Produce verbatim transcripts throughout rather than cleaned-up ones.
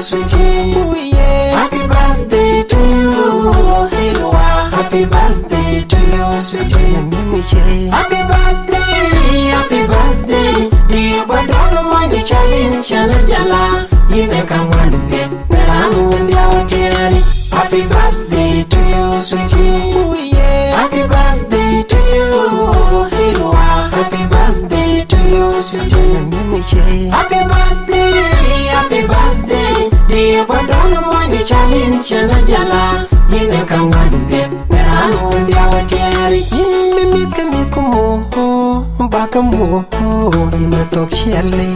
Sweetie. Ooh, yeah. Happy birthday to you, Hilwa. Happy birthday to you, sweetie. Happy birthday, happy birthday, dear. But don't mind the challenge, challenge, jala. Yïn ë kaŋuan piɛth në raan wën diäu tiɛɛri. Happy birthday to you, sweetie. Ooh, yeah. Happy birthday to you, Hilwa. Happy birthday to you, sweetie. Happy birthday, happy birthday, dear. But don't mind the challenge, challenge, jala. Yïn ë kaŋuan piɛth në raan wën diäu tiɛɛri. Yïn mïth ke mïth ku muk, bäk ke muk, yïn ë thok ciɛli.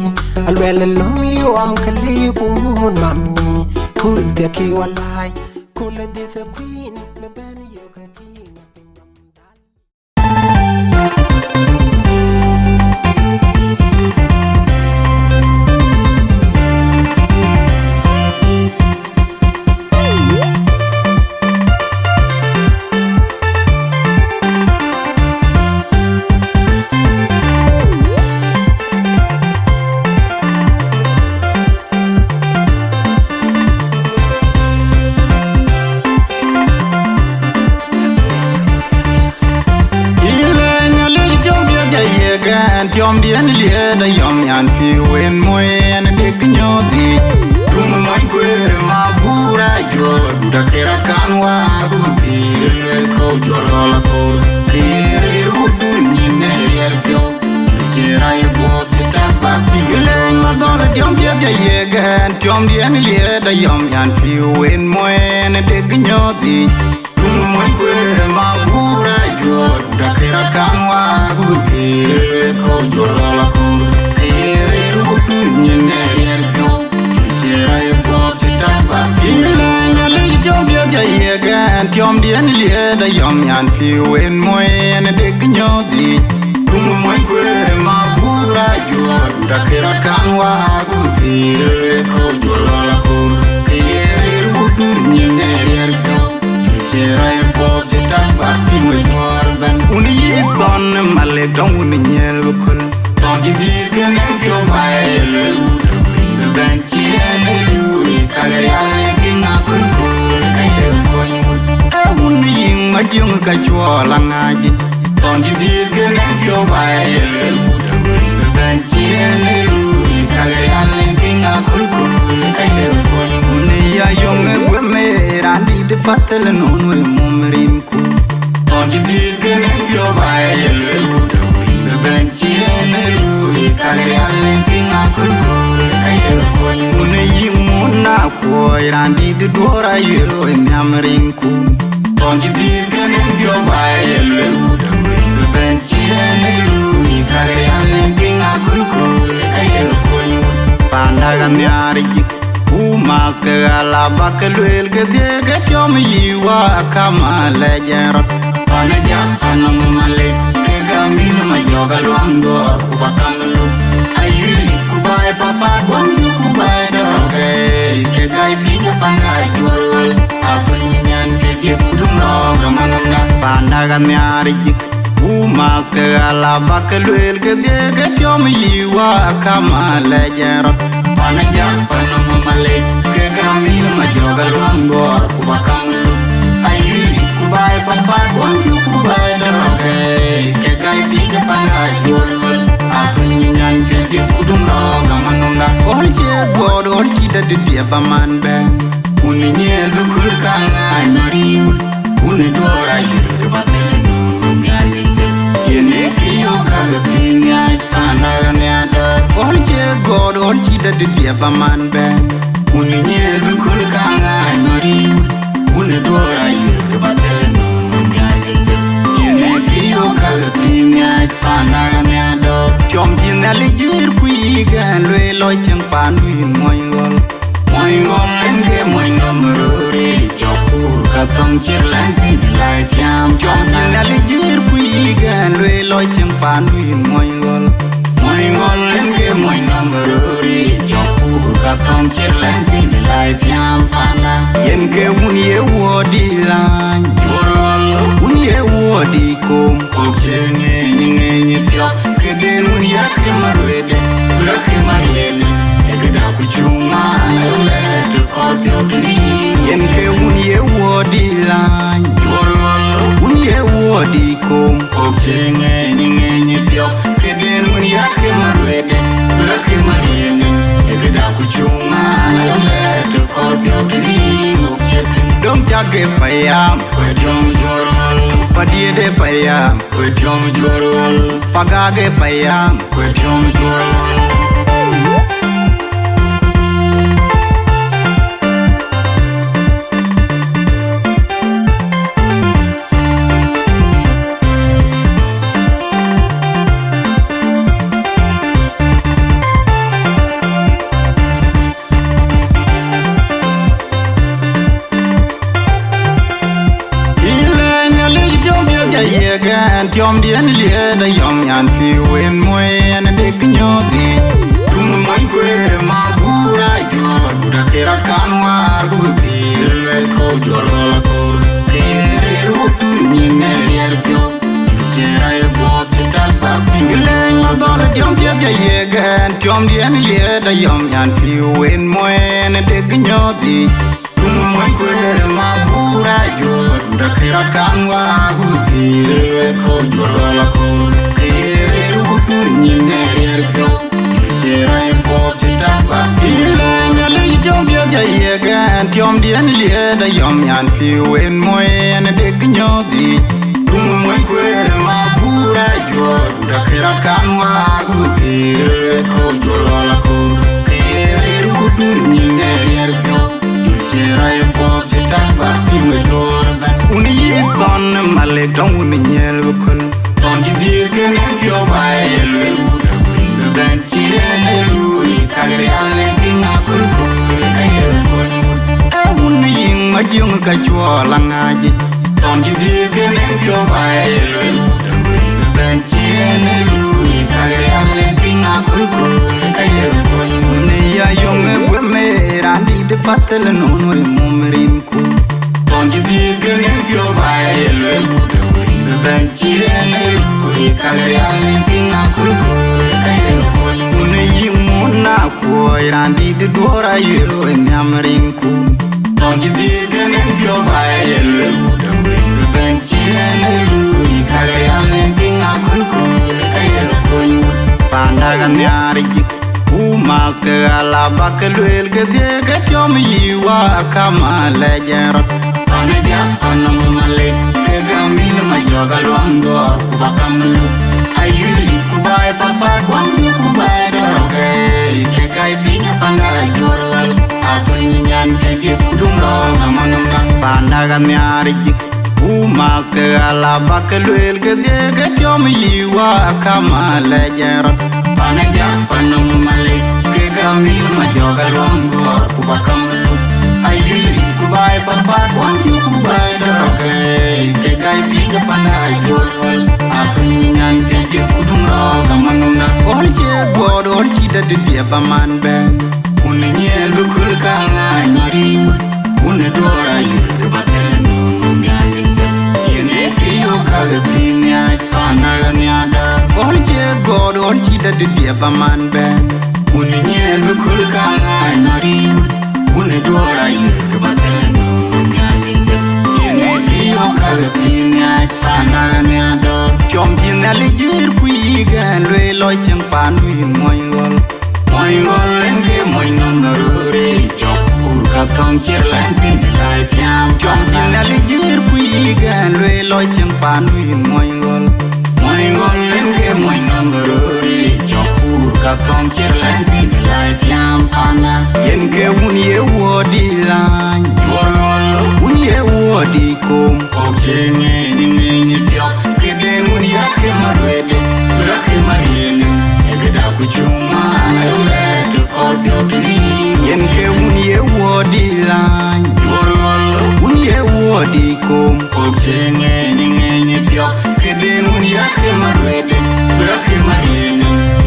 Aluel ë löŋ yuɔm ke liu ku muk mami. Kul thiëk kï walai, kul ë dhiëth ë kuïn, bï bɛ̈n yök ë kïn. Yïn Nhialic tiɔm piɛth ca yiëk ɛn, tiɔmdiɛn liɛɛt ayɔm nyan pïïu en moi ɛn dek nyɔɔth yiic. Tum mony kueer ma buur ajuɔɔr, dut akër akan waar ku bï pïïr luel kɔ̈u juɔ̈r ɣɔl akoor. Kë ye rëër wudun nyin në riɛl piɔ̈u, cï rac buɔɔth cï tak bak pïïu. Yïn Nhialic ma dhɔ̈l tiɔm piɛth ca yiëk ɛn, tiɔmdiɛn liɛɛt ayɔm nyan pïïu en moi ɛn dek nyɔɔth yiic. Tum mony kueer ma buur ajuɔɔr, dut akër akan waar ku bï pïïr lueth kɔ̈u juɔ̈r ɣɔl akoor. Kë ye rëër wudun nyin në riɛl piɔ̈u, cï rac buɔɔth cï tak bak pïïu. Yïn Nhialic tiɔm piɛth ca yiëk ɛn, tiɔmdiɛn liɛɛt ayɔm nyan pïïu en moi ɛn dek nyɔɔth yiic. Tum mony kueer ma buur ajuɔɔr, dut akër akan waar ku bï pïïr lueth kɔ̈u juɔ̈r ɣɔl akoor. Kë ye rëër wudun nyin në riɛl piɔ̈u, cï rac buɔɔth cï tak bak pïïu juɔ̈r ëbɛ̈n. Wun yïk thɔn ë Malek dɔ̈ŋ wun nyiël bï köl. Thɔn cï dhiëëth kënë piɔ̈u ba ye luel wudun bï bɛ̈n. Cïn ë luui ka rial ë piŋ aköl köl ka ye kony wut. Ee wun yïŋ ma jiöŋ ka cuɔl aŋac. Thɔn cï dhiëëth kënë piɔ̈u ba ye luel wut, bï bɛ̈n. Cïn ë luui ka rial ë piŋ aköl köl ka ye kony wut. Wun ya yöŋ ë guëm ë raan dït pathel nön we mum rim. Thɔn cï dhiëëth kënë piɔ̈u ba ye luel wut, bï bɛ̈n. Cïn ë luui ka rial ë piŋ aköl köl ka ye kony wut. Wun yïŋ mun na kuɔɔc raan dït duɔ̈ɔ̈r ayuel we nhiam rimku. Thɔn cï dhiëëth kënë piɔ̈u ba ye luel wut, bï bɛ̈n. Cïn ë luui ka rial ë piŋ aköl köl ka ye kony wut. Panda ka nhiaar jik. Ku math ke ɣal abäk ke lueel kedhie ke tiɔm yï wa kam alɛc ɛn rɔt. Pan ajak pan nɔm Malek ke gam yïn ma jɔk aluaŋ duɔɔr ku ba kam luk. Ayï ku baai papat buɔm yï ku baai dɔrɔkë ke gai piŋ ke pan ajuɔr ɣöl. Apuny nyan ke jek ku dum rɔɔk amanɔmda. Panda ka nhiaar jik. Ku math ke ɣal abäk ke lueel kedhie ke tiɔm yï wa kam alɛc ɛn rɔt. Pan ajak pan nɔm Malek ke gam yïn ma jɔk aluaŋ duɔɔr ku ba kam luk. Ayï ku baai papat buɔm yï ku baai dɔrɔkë ke gai piŋ ke pan ajuɔr ɣöl. Apuny nyan ke jek ku dum rɔɔk amanɔmda. Ɣöl cie guɔɔt ɣöl cï dɛ̈t didiɛ ba man bɛ̈n. Wun nyiël bï köl kaŋ ŋaany nɔn riwut. Wun ë duɔ̈ɔ̈r ayuel ke ba thil nööm nhial yic piɛth. Yen ee kë yök ka ke pïïr nhiaac panda ɣa nhiaar dɔ̈ɔ̈r. Ɣöl cie gɔ̈ɔ̈r ɣöl cï dɛ̈t didiɛ ba man bɛ̈n. Wun ë nyiëël bï köl kaŋ ŋaany nɔn riwut. Wun ë duɔ̈ɔ̈r ayuel ke ba thil nööm nhial yic piɛth. Yen ee kë yök ka ke pïïr nhiaac panda ɣa nhiaar dɔ̈ɔ̈r. Tiɔm cï Nhialic juëër ku yïk ɛn lueel lɔ cieŋ pandu yïn mony ɣöl. Mony ɣɔl en ke mony nɔm rööri, cɔk kuur ka thɔŋ cïr lɛn piny lai tiam. Cɔk Nhialic juëër ku yïk ɛn lueel lɔ cieŋ pandu yïn mony ɣɔl. Mony ɣɔl en ke mony nɔm rööri, cɔk kuur ka thɔŋ cïr lɛn piny lai tiam panda. Yen ke wun ye wuɔɔdi lany. Juɔr ɣɔl. Wun ye wuɔɔdi kom. Kok cï ŋeeny ŋeeny piɔ̈k, këden wun ya ke maruëëde, bï rɔt ke maruëëde, ee këda ku cuŋ man ë lɛ̈ɛ̈t. Yen ke wun ye wuɔ̈ɔ̈t dï lany, wun ye wuɔ̈ɔ̈t dï kom. Kok cï ŋeny ŋeny piɔ̈k, këden wun ya ke maruede, bï rɔt ke mariëëŋ, ë këda ku cuŋ man ayɔ̈m lɛ̈ɛ̈t ke kɔɔr piɔ̈k tënë yïn wok cï piŋ. Döŋ cak ke payam, kuet yɔ̈ŋ juɔ̈r ɣöl. Padiɛ̈t ë payam, kuet yɔ̈ŋ juɔ̈r ɣöl. Pagak ë payam, kuet yɔ̈ŋ juɔ̈r ɣöl. Yïn lɛ̈ny Nhialic tiɔm piɛth ca yiëk ɛn, tiɔmdiɛn liɛɛt ayɔm nyan pïïu en muɔi ɛn dek nyɔ̈ɔ̈th yiic. Duŋ muɔny kueer ma bur ajuɔɔr, ku dakë rɔt kan wäär, ku bï pïïr luel kɔ̈u juɔ̈r ɣɔl akoor. Ke ye rëër wudun nyin ë riɛl piɔ̈u, cï rɔt ye buɔɔth cï tak bäk piŋ. Yïn lɛ̈ny ma dhɔl tiɔm piɛth ca yiëk ɛn, tiɔmdiɛn liɛɛt ayɔm nyan pïïu en muɔi ɛn dek nyɔ̈ɔ̈th yiic. Duŋ muɔny kueer ma bur ajuɔɔr, ku dakë rɔt kan wäär, ku bï pïïr lueth kɔ̈u juɔ̈r ɣɔl akoor. Ke ye rëër wudun nyin ë riɛl piɔ̈u, cï rɔt ye buɔɔth cï tak bäk piŋ. Yïn lɛ̈ny Nhialic tiɔm piɛth ca yiëk ɛn, tiɔmdiɛn liɛɛt ayɔm nyan pïïu en muɔi ɛn dek nyɔ̈ɔ̈th yiic. Duŋ muɔny kueer ma bur ajuɔɔr, ku dakë rɔt kan wäär, ku bï pïïr lueth kɔ̈u juɔ̈r ɣɔl akoor. Ke ye rëër wudun nyin ë riɛl piɔ̈u, cï rɔt ye buɔɔth cï tak bäk piŋ ë juɔ̈r ëbɛ̈n. Wun yïk thɔn ë Malek dɔ̈ŋ wun ë nyiël bï köl. Thɔn cï dhiëëth kënë piɔ̈u ba ye luel wut ë kuny bï bɛ̈n. Cï en ë luui kak rial ë piŋ akölaköl ka ye kony wut. Ee wun ë yïŋ ma jiöŋ ka cuɔl aŋääc yic. Thɔn cï dhiëëth kënë piɔ̈u ba ye luel wut ë kuny bï bɛ̈n. Cï en ë luui kak rial ë piŋ akölaköl ka ye kony wut. Në ya yöŋ ë guëm ë raan dït ë path ëlë nɔn wë mum rin. Thɔn cï dhiëëth kënë piɔ̈u ba ye luel wut ë kuny bï bɛ̈n. Cï en ë luui kak rial ë piŋ akölaköl ka ye kony wut. Në yï mun akuɔɔc raan dït ë duɔ̈ɔ̈r ayuel wë nhiam rinku. Thɔn cï dhiëëth kënë piɔ̈u ba ye luel wut ë kuny bï bɛ̈n. Cï en ë luui kak rial ë piŋ akölaköl ka ye kony wut. Panda ka nhiaar jik. Ku math ke ɣal abäk ke lueel kedhie ke tiɔm yï wa akam alɛc ɛn rɔt. Pan ë jak pan nɔm Malek, ke gam yïn ma jɔk aluaŋ duɔɔr ku ba kam luk. Ayï lik ku ba ë papat buɔm yï ku ba ë dɔrɔkë, ke gai piny ë panda juɔ̈r ɣɔl. Athöny nyan ke jik ku dum rɔɔk amanɔm dam. Panda ka nhiaar jik. Ku math ke ɣal abäk ke lueel kedhie ke tiɔm yï wa akam alɛc ɛn rɔt. Pan ë jak pan nɔm Malek, ke gam yïn ma jɔk aluaŋ duɔɔr ku ba kam luk. Ayï lik ku ba ë papat buɔm yï ku ba ë dɔrɔkë, ke gai piny ë panda juɔ̈r ɣɔl. Athöny nyan ke jik ku dum rɔɔk amanɔm dam. Ɣɔl cie guɔɔt ɣɔl cï dɛ̈t didiɛ̈ ba man bɛ̈n. Wun ë nyiɛɛl bï köl ka ŋaany mariu. Wun ë duɔ̈ɔ̈r ayuel ke ba thɛl ë nööm Nhialic bɛ̈n. Yen ee kë yök ka ke pïïr nhiaac panda ɣa nhiaar dɔ̈ɔ̈r. Ɣɔl cie gɔɔt ɣɔl cï dɛ̈t didiɛ̈ ba man bɛ̈n. Wun ë nyiɛɛl bï köl ka ŋaany mariu. Wun ë duɔ̈ɔ̈r ayuel ke ba thɛl ë nööm Nhialic bɛ̈n. Yen ee kë yök ka ke pïïr nhiaac panda ɣa nhiaar dɔ̈ɔ̈r. Tiɔm cï Nhialic juëër ku yïk ɛn lueel lɔ cieŋ pandu yï muɔny ɣɔl. Muɔny ɣɔl en ke muɔny nɔm rööri cɔk kur ka thɔŋ cier lɛn piny lai tiam. Cɔk cin Nhialic juëër ku yïk ɛn lueel lɔ cieŋ pandu yï muɔny ɣɔl. Muɔny ɣɔl en ke muɔny nɔm rööri cɔk kur ka thɔŋ cier lɛn piny lai tiam panda. Yen ke wun ye wuɔ̈ɔ̈t dï lany. Juɔr ɣɔl. Wun ye wuɔ̈ɔ̈t dï kom. Kok cï ŋeeny ŋeeny piɔ̈k, këden wun ya ke maruede, bï rɔt ke mariëëŋ, ë këda ku cuŋ man ayɔ̈m lɛ̈ɛ̈t kɔɔr piɔ̈u tënë yïn. Yen ke wun ye wuɔ̈ɔ̈t dï lany. Juɔr ɣɔl. Wun ye wuɔ̈ɔ̈t dï kom. Kok cï ŋeeny ŋeeny piɔ̈k, këden wun ya ke maruede, bï rɔt ke mariëëŋ,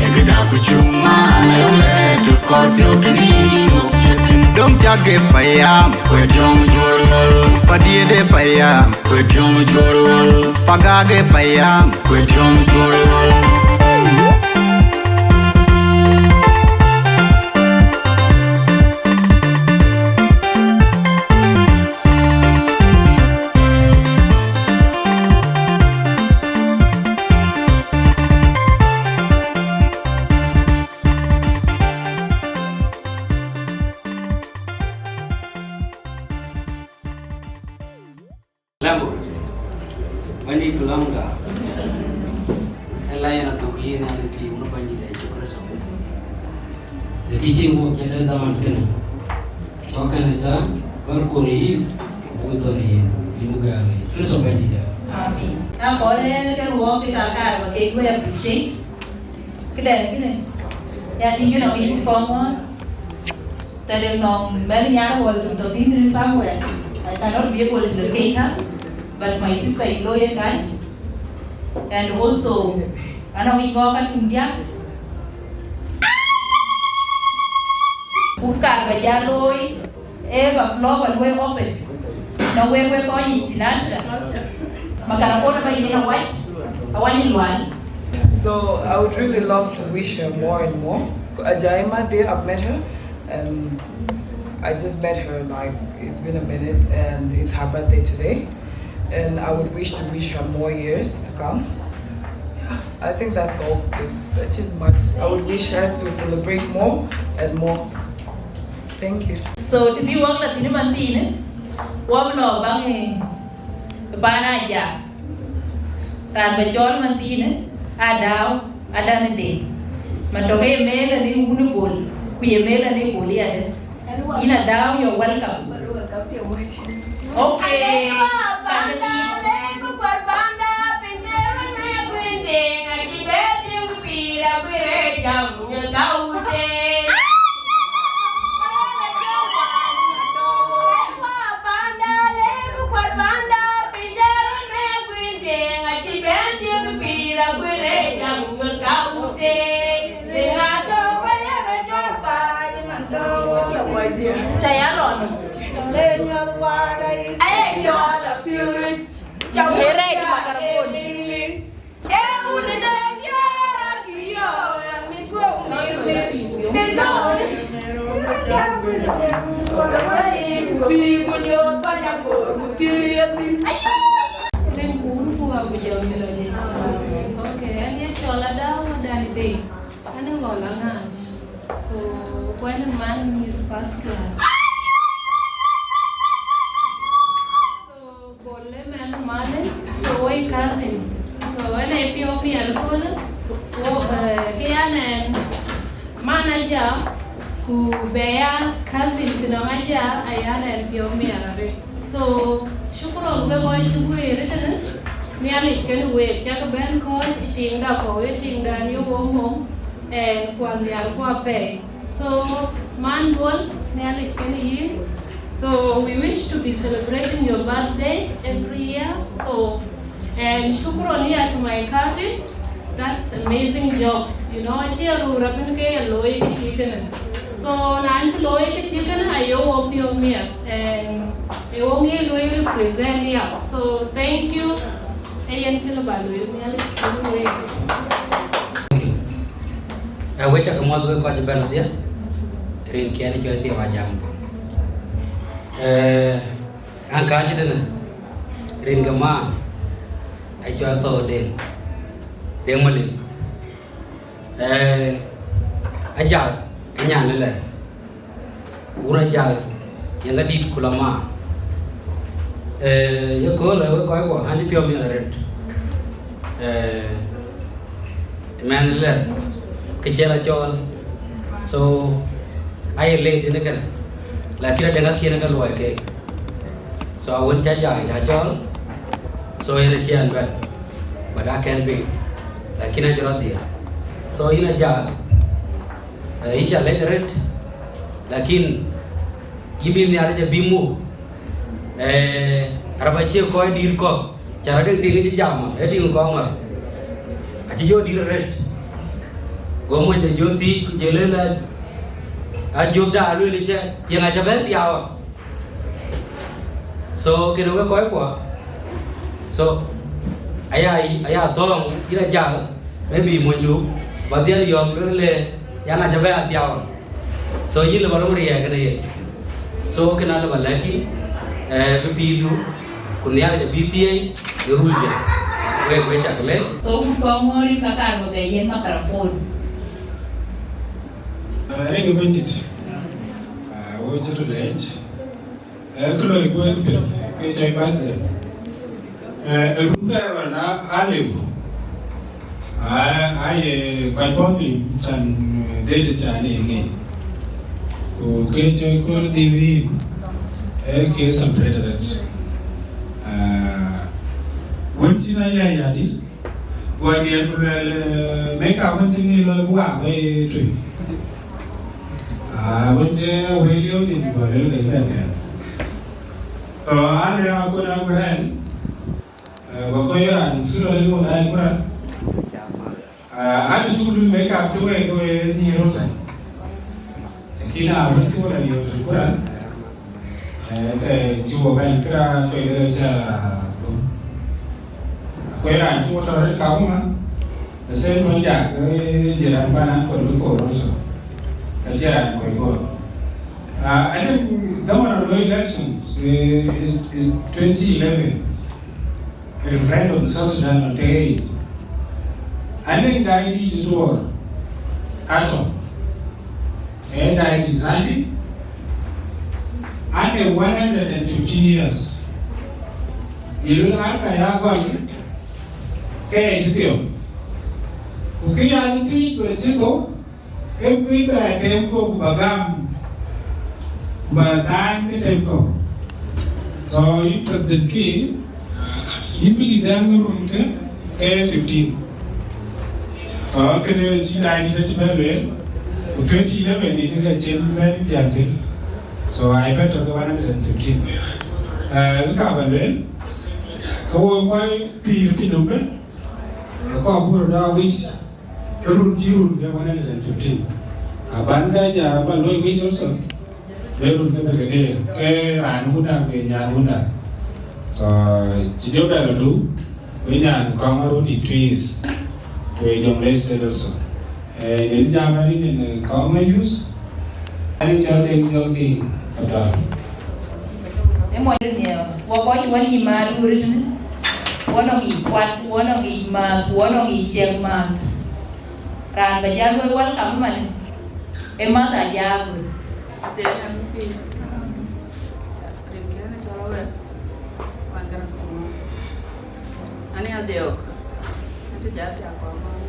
ë këda ku cuŋ man ayɔ̈m lɛ̈ɛ̈t kɔɔr piɔ̈u tënë yïn wok cï piŋ. Döŋ cak ke payam. Kuet yɔ̈ŋ juɔr ɣɔl. Padiɛ̈t ë payam. Kuet yɔ̈ŋ juɔr ɣɔl. Pagak ë payam. Kuet yɔ̈ŋ juɔr ɣɔl. Bɛ̈nydït Lɔ̈ŋda, ë la yen adhuk yïn an, pïïu në Bɛ̈nydït Yecu Kërtho. Në kë cïn wok cïn ë dhaman kënë, cɔk kënë thaa, bär kor yïn, ku buk thɔ̈n yïn, yïn buk gäär yïn. Kërtho Bɛ̈nydït ë. Amen. Na kɔɔr ë ke ruɔɔk ke ka kaar ba kek wek appreciate. Këdɛn kënë, ya tïŋ kënë kɔc kɔŋ ŋuɔ̈ɔ̈n. Tɛ̈dë nɔŋ mɛnh nyan wal tɔ̈ thïn tënë somewhere. I cannot be able to locate her, but my sister in law ye kac. And also, anɔŋ yic ŋɔɔk ka tuŋ diäk. Ku kar ba ja looi, eh, ba floor ba luɔi open. Na wek wek kɔc yic Tinasha. Makarafon ba yen awäc, awäc lual. So I would really love to wish her more and more. Ajayi Made, I've met her, and I just met her, like, it's been a minute, and it's her birthday today. And I would wish to wish her more years to come. Yeah, I think that's all. It's, it's not much. I would wish her to celebrate more and more. Thank you. So, të bï wok la thïn ë man thiinë, wok lɔ baŋ ë paan Ajak. Raan ba cɔɔl man thiinë, Adau, Adan Deŋ. Man tɔ̈ ke ye meel anë wun ë Bol, ku ye meel anë Bol yadë. Yïn Adau, you're welcome. Okay. Ca ya lɔ. Aye cɔl apiööc. Ca wek rɛɛc makarafon. Okay, ɛn ye cɔl Adau Adan Deŋ. Ɛn ë Ŋɔl Aŋaac. So, kuɛn man nyïïr first class. So, Bol ë mɛn Malin, so we cousins. So, ɣɛn ë piɔ̈u miɛt ëköölë, wo, eh, ke yan ɛn man Ajak, ku bɛ ya cousin të nɔŋ Ajak, ayan ɛn piɔ̈u miɛt arëët. So, shukran wek kɔc cï guëër ëtënë, Nhialic kenë week, cak bɛ̈n kɔ̈ɔ̈c ë tiiŋda kɔ̈u, ë tiiŋdan ye wo mom, ɛn kuan nhial ku apɛi. So, man Bol, Nhialic kenë yïn. So, we wish to be celebrating your birthday every year. So, and shukran ya to my cousins. That's amazing job. You know, acie ruu rabin ke ye looi kë cï kënë. So, na cï looi kë cï kënë, aye wo piɔ̈u miɛt. And e wo ŋic looi represent ya. So, thank you. Ee yen kë lë ba lueel, Nhialic kenë week. Thank you. Ë wek cak muɔ̈th wek kɔc ëbɛ̈n adhiɛ, rinkiɛn cɔl Thiëëu Ajak. Ë, an kääc tënë, rin ke ma, acɔl Thou Deŋ, Deŋ Malith. Ë, Ajak, anyan ëlɛ̈r. Wun Ajak, yen ka dït ku la ma. Ë, ye kööl ë wek kɔc kuɔ, an cï piɔ̈u miɛt arëët. Ë, mɛnh ëlɛ̈r, ke cï la cɔɔl. So, aye late ënë kënë. Lakin adɛ̈ŋ akin ke luɔi keek. So, awën cä Ajak cä cɔɔl. So, yen acï ɛn bɛ̈n. But akɛn piŋ. Lakin acï rɔt dhiël. So, yïn Ajak, ë, yïn ca lec arëët. Lakin yïn bï Nhialic abï muk. Ë, arap acie kɔc dïïr kɔ̈k, ca rɔt deŋ tiŋ cï jam, ë tiŋ kɔŋ ŋɔ̈r. Acï jɔ dïïr arëët. Go mony de jɔ thiic, ku jël ëlä, a Jiöpda alueel cɛ, yeŋa ca bɛ thiaau ɣɔn. So, kënë wek kɔc kuɔ. So, aya, aya thɔ̈ɔ̈ŋ, yïn Ajak, maybe monydu, ba dhiɛl yɔ̈ɔ̈k lueel le, yeŋa ca bɛ a thiaau ɣɔn. So, yïn lë ba röm riɛɛk kënë yen. So, kënë alë ba lɛ̈k yïn, eh, bï pïïrdu, ku Nhialic abï thieei, në rul jël. Wek, wek cak lɛ̈k. So, wut kɔŋ ŋɔ̈ɔ̈r yïn ka kaar ba bɛ yen makarafon. Ah, rin ë Bɛ̈nydït. Ah, wo cï röt leec. Eh, kë loi ku wek piɛth, ke cɔc birthday. Ee, run kë ɣɔn a, a lëu. A, a ye kɔc bɔ̈ nhïïm can, ee, dëde can ye ŋic. Ku ke cï kööl dhil yïn, ee, ke celebrate rɛt. Aa, wën cïn aya ya dï, guɔ diɛɛr ku luɛɛl, ee, make up wën cï ŋic lɔ bï waak bɛ̈i tui. Aa, wën cï wël yöök nyin guɔ rëër ke bɛ̈n kɛ̈th. So, an, ya kun a bɛ̈n, ee, ba kɔc raan cï lɔ yöök na ye kura. Aa, an, cuk lui make up të wek, ke we nyiëër röt. Lakin a wën cuk lɔ yöök të kura, ee, ke cï wɔ bɛ̈n kura ke le ca thum. Ku raan cuk tɔ̈ rëët ka wuma, the same way jak, ee, jiran bana kɔc bï kor also. Ka cï raan kɔc kor. Aa, I think the one of the elections, ee, in, in twenty eleven, referendum South Sudan on the age. I think the idea to do ato. And I decided, and one hundred and fifteen years. Yelul an ka ya gɔl, ke ya jithiɔ̈k. Ku kë ya jithiɔ̈k, bï cï thou, ke bï bɛ tem kɔ̈u ku ba gam, ku ba thaany kë tem kɔ̈u. So yïn President Kiir, yïn bï lead dɛ̈ŋ run ke, ke fifteen. So kënë cï daai dït acï bɛ̈n lueel, ku twenty eleven yïn ke cïn bɛ̈n jäl thïn. So I bet ke one hundred and fifteen. Ee, kë ka ba lueel, ke wo kɔc pïïr piny nɔm bɛ̈n, ee, kɔc bï röt aa wic, run cï run ke one hundred and fifteen. Aban ka ja ba luɔi wic also, be run ke bï ke deer, ke raan wunda, ke nyan wunda. So, cï jɔ bɛ lɔ du, we nyan kɔŋ a run di twins, ku e Jonglei State also. Ee, nyin jam ani nyin, ee, kɔŋ a youth, ani cɔl Deŋ Jɔŋ Deŋ Adɔɔr. Ë mony de nhiɛɛr, wɔ kɔc wɔ nïïm maa duur tënë, wɔ nɔŋ yic kuat, wɔ nɔŋ yic maath, wɔ nɔŋ yic ciɛk maath. Raan bä jal wek welcome man, ë math a jaak wek. Tëë nɛn pïïr. Rin kënë cɔl awek, wan Garaŋ Kuŋɔɔr. Ani adhiɔ̈k, ëtë jal tiak kɔn ŋɔ̈ɔ̈r.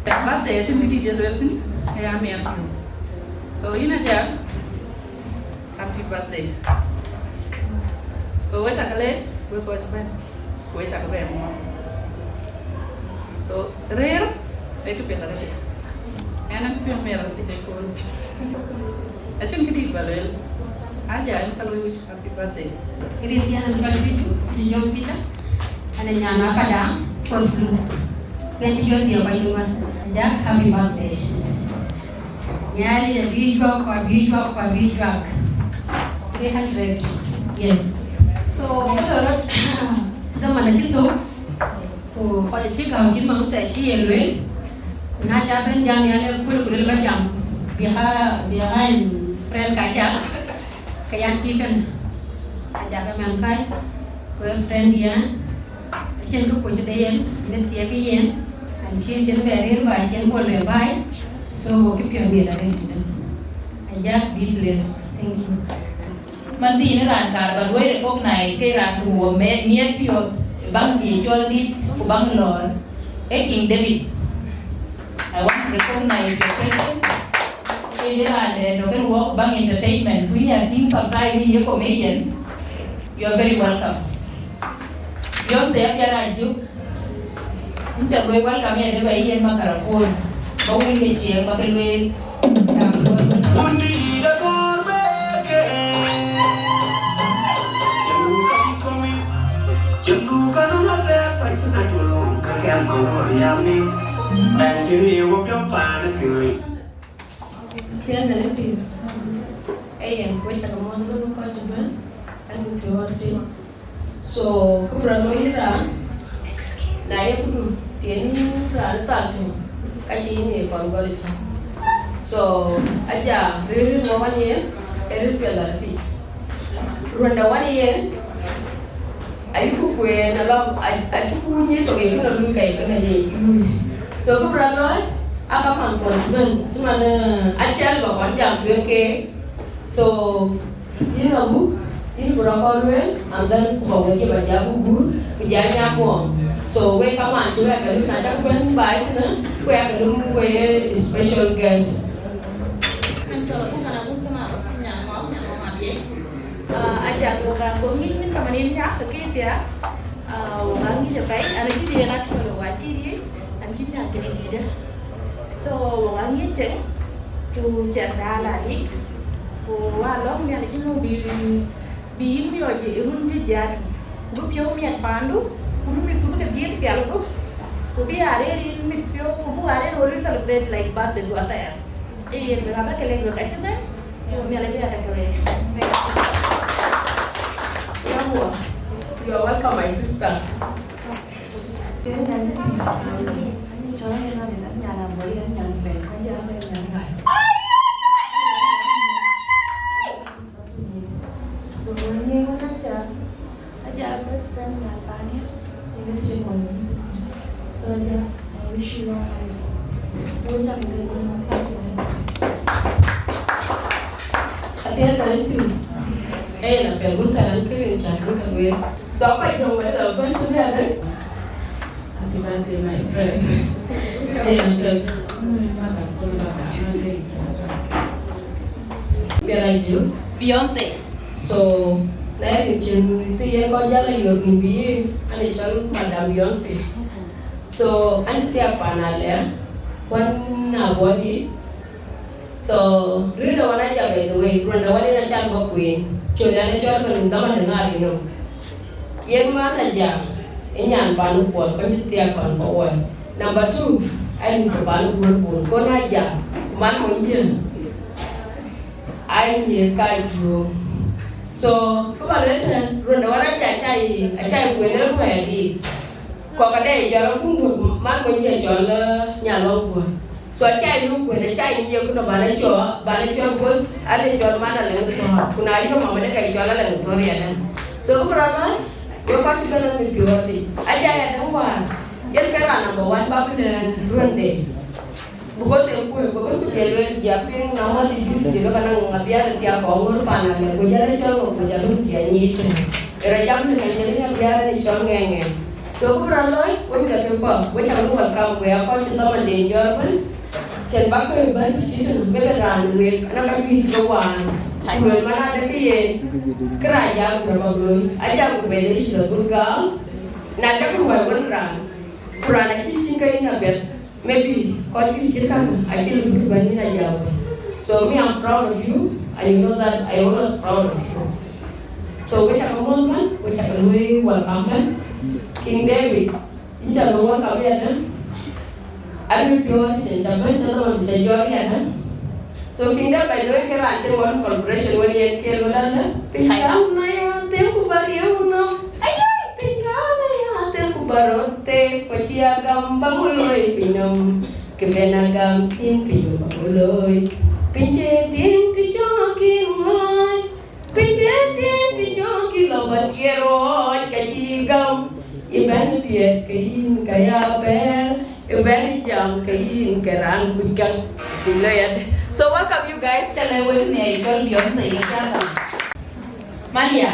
Birthday ëtë mït yic ë luel thïn, ke ya miɛt thïn. So, yïn adiäk, happy birthday. So, wek cakë leec, wek kɔc bɛ̈n, wek cakë bɛ muɔɔr. So, rëër, ee kë piɛth arëët. Ɛn atï piɔ̈u miɛt arëët ë kööl. Acïn kë dït bä lueel. Aja, ɛn ka luɔi wic happy birthday. Rin thiɛn an bä luitu, Deŋ Jɔŋ Peter, an ë nyan Apadaŋ, Fort Plus. Kën cï jɔ dhiëëu kɔc duŋ wan. Ajak, happy birthday. Nhialic abï juak, ku abï juak, ku abï juak. Three hundred. Yes. So, kë lɔ rɔt, zaman acï thök. Ku kɔc acï gäu cït man thɛɛr cï ye lueel. Ku na ca bɛ̈n jam, yɛn ë kuël ku luel ba jam behind, behind friend ka jak, ke yan kï kënë. Ajak ë mɛn kai, ku ë friend yɛn. Acïn kë kuc tëde yen, në thiëk yen, until cïn bɛ rëër baai, cïn bol bɛ baai. So, wo kï piɔ̈u miɛt arëët tëde. Ajak, be blessed. Thank you. Man thiin raan kaar bä luɔi recognize ke raan duɔ̈ɔ̈r miɛt piɔ̈ɔ̈th, baŋ bï cɔl dït ku baŋ lɔ̈ɔ̈r, ee King David. I want to recognize your presence. Ke ye raan dɛ̈ tɔ̈ ke ruɔ̈k baŋ entertainment, ku yïn ya tïŋ sometime yïn ye comedian. You are very welcome. Beyonce apiɛth rac jök. Yïn cä lueel welcome ya dë bä yen microphone. Ba wïn ke ciɛɛŋ ba ke lueel. Thiëëth në pïïr. Ee yen, wek cä ke muɔ̈th ëbɛ̈n kɔc ëbɛ̈n, ɛn ku piɔ̈ɔ̈r tïŋ. So, kë bï rɔt looi yïn raan, na ye këdu tiɛɛn yïn raan ë thal tïŋ, ka cï yïn ye kɔn gɔl ëtök. So, aja rëër rëër wɔ wan yen, ee rëër piɛth arëtic. Ruɔ̈nda wan yen, ayuku kueen alɔ, a-, acuku nyiëc tök ye kënë lui, ka ye kënë ye lui. So, kë bï rɔt looi, aa ka man kuɔn cï bɛ̈n, cï man, eh, acɛl bä kɔn jam tueŋ keek. So, yïn abuk, Yïn bï rɔt kɔn lueel, and then ku bä wek cï bä jak ku guur, ku jak nyamuɔɔm. So wek kaman cï wek ke lum, na cak bɛ̈n baai tënë, ku yak ke lum wek special guest. An cɔl Abukar Abuk Thëmam, nyamuɔɔm, nyamuɔɔm Abiëc. Ah, ajak wok a kɔn ŋic min tamanin nya ke ke thiaak. Ah, wok a ŋic apɛi, an acï diëën actually, wok a cï diëc, an cï nya kënë dïïtë. So wok a ŋic cieŋ, ku cieŋda la dik, ku wa lɔ̈ŋ Nhialic ënɔ bï Bï yïn miɔɔc ë run juëc yani, ku bï piɔ̈u miɛt paandu, ku bï mïthku bï ke dhiëëth pial gup, ku bï aa rëër yïn mit piɔ̈u, ku bï aa rëër ɣööt celebrate like birthday du athɛɛr. Ee yen wek abä ke lek wek acï bɛ̈n, ku Nhialic bï aa ke wek. Yawuɔ. You are welcome, my sister. So, ënë wën aca, aca best friend nyan pande, ënë të mɔny. So, aca, I wish you long life. Wo cak ke ni ma ka cï. Atia, thank you. Eh, na pe gun taran ke ni cak ke we. So, apa jong wa da ban tu ya de. Happy birthday, my friend. Hey, uncle. Beyonce. So, na rin cin ti yen kɔc jal a yök ni bi, an ë cɔl Madam Beyonce. So, an cï thiak pan alɛ, wan na bɔdi, So, rëër ë wan aja, by the way, run de wan en acan bɔ̈ kueen. Col an acɔl man dhaman de ŋaar ënɔm. Yen man aja, ë nyan pan kuɔth, pan cï thiak pan kɔc wai. Number two, ai mïth pan guöör bun. Kon aja, man mony jë, ai nhiëër ka juöör. So, kë ba lueel tɛ̈n, run de wan aja, acai, acai kueen ë ruɛɛk yiic. Kɔ̈k ade cɔl akum guöör, man mony jë cɔl, eh, nyal wä guöör. So acä yök wën, acä yök nɔ, bän a cɔl, bän a cɔl, because an ë cɔl man Alɛŋ Thɔ̈r, ku na yök mama de ka cɔl Alɛŋ Thɔ̈r yadäŋ. So kë bï rɔt lɔ̈i, wek kɔc cï bɛ̈n ɣɔn në piɔ̈ɔ̈th yic, aja yadäŋ wäär, yen ke raan number one ba bï lɛ̈ɛ̈r ruɔ̈nde. Because ë kuëë, ku bï ku jël lueel, jia piŋ na mɔ̈th yic, jël ka naŋ abial thiak kɔŋ ŋöt pan Alɛŋ, ku jal ë cɔl ŋö, ku jal bï jia nyic tënë. Ë rɔt jam në ka jël yen abial ë cɔl ŋɛɛŋɛɛŋ. So kë bï rɔt lɔ̈i, wek cä ke bɔ̈, wek cä ke welcome, ku ya kɔc cï dhamanden jɔt ëbɛ̈n. Cïn bä ke bɛ̈n cï cït tënë, bï bɛ̈n raan wek, na ka juëc ke waan. Ku luel man adë ke yen, kë rac jam ku rɔt bä looi. Ajam ku bɛ̈n, she's a good girl. Na cä ke wɛ̈ɛ̈r wën raan, ku raan acï cïn ke yïn apiɛth. Maybe kɔc juëc cït kakë acï lëu bï bɛ̈n yïn ajam. So me, I'm proud of you, and you know that I always proud of you. So wek cä ke muɔ̈th bɛ̈n, wek cä ke luöi welcome bɛ̈n. King David, yïn cä luöi welcome yadäŋ. Abï piɔ̈ɔ̈th cïn cä bɛ̈n, cä dhaman cä jɔt yadäŋ. So King David, by the way, ke raan cïn one collaboration wën yen ke luel alë, piny kan na ya them ku bä riëëu nɔm. Ayï, piny kan na ya them ku bä röt thek, ku cï agam bä ŋö looi piny nɔm. Kë ben agam thïn piny nɔm bä ŋö looi. Piny cï tïŋ të cɔk yïn ŋö looi. Piny cï tïŋ të cɔk yïn lɔ bä tiɛɛr ruɔɔc, ka cï gam. Ëbɛ̈n piɛth ke yïn ka ya bɛ̈ɛ̈r, ëbɛ̈n jam ke yïn ke raan kuc käŋ. Piny lɔ yadë. So welcome you guys. Cä lɛ̈k wek në cɔl Beyonce ye cä gam. Malia.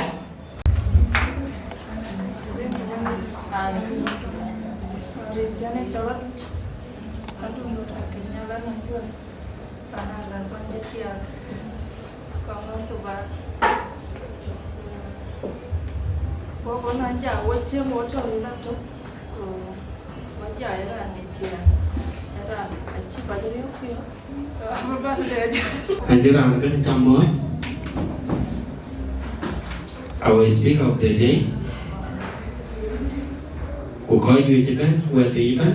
Wok wën a ja wec cï ŋot tɔ̈u yïn atök, ku wek ja ë raan ŋic ciɛɛŋ, ë raan acï kɔc riëëu piɔ̈u. So, happy birthday. Acï raan kënë cam mɔ̈ɔ̈th, our speaker of the day, ku kɔc juëc ëbɛ̈n, wɛ̈t thii ëbɛ̈n,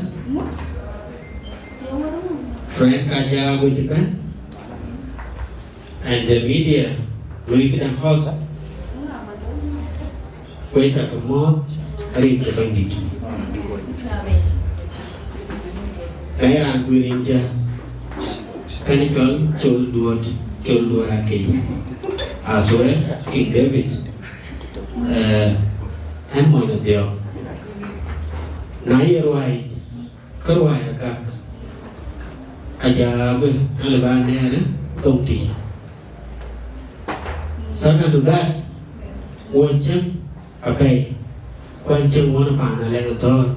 friend ka ja wec ëbɛ̈n. And the media, lui këdäŋ host. Wek cä ke muɔ̈ɔ̈th rin ke Bɛ̈nydït. Na ye raan kuc rin cä, kɛn cɔl col duööt, col duööt akei. As well, King David, eh, ɛn mony Adhiɔ̈k. Na ye ruai, Kä ruai agak, aja wek, an lë bä nɛɛr ë thoŋ tïc. Second to that, Wo cieŋ apɛi, kuany cieŋ wun paan Alɛŋ Thɔ̈ɔ̈r.